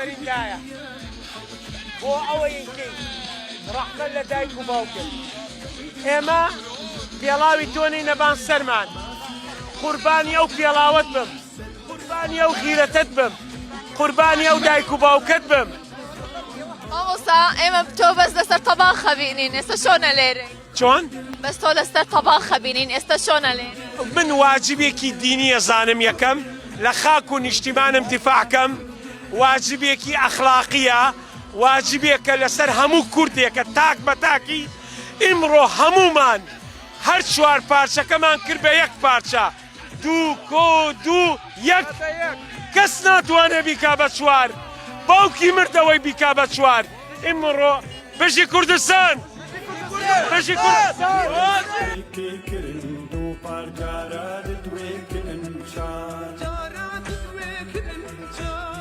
بەریندایە بۆ ئەوەی کەی ڕەحمەت لە دایک و باوکت ئێمە پێڵاوی تۆنی نەبان سەرمان قوربانی ئەو پێڵاوت بم قوربانی ئەو غیرەتت بم قوربانی ئەو دایک و باوکت بم. مامۆستا ئێمە تۆ بەس لەسەر تەباخ خەبینین ئێستا چۆنە لێرەی؟ چۆن؟ بەس تۆ لەسەر تەباخ خەبینین ئێستا چۆنە لێرەی؟ من واجبێکی دینی ئەزانم یەکەم لە خاک و نیشتیمانم دیفاع کەم واجبێکی ئەخلاقیە واجبێکە لەسەر هەموو کوردێکە تاک بە تاکی ئیمڕۆ هەموومان هەر چوار پارچەکەمان کرد بە یەک پارچە دوو کۆ دوو یەک کەس ناتوانێ بیکا بە چوار باوکی مردەوەی بیکا بە چوار ئیمڕۆ بژی کوردستان بژی کوردستان.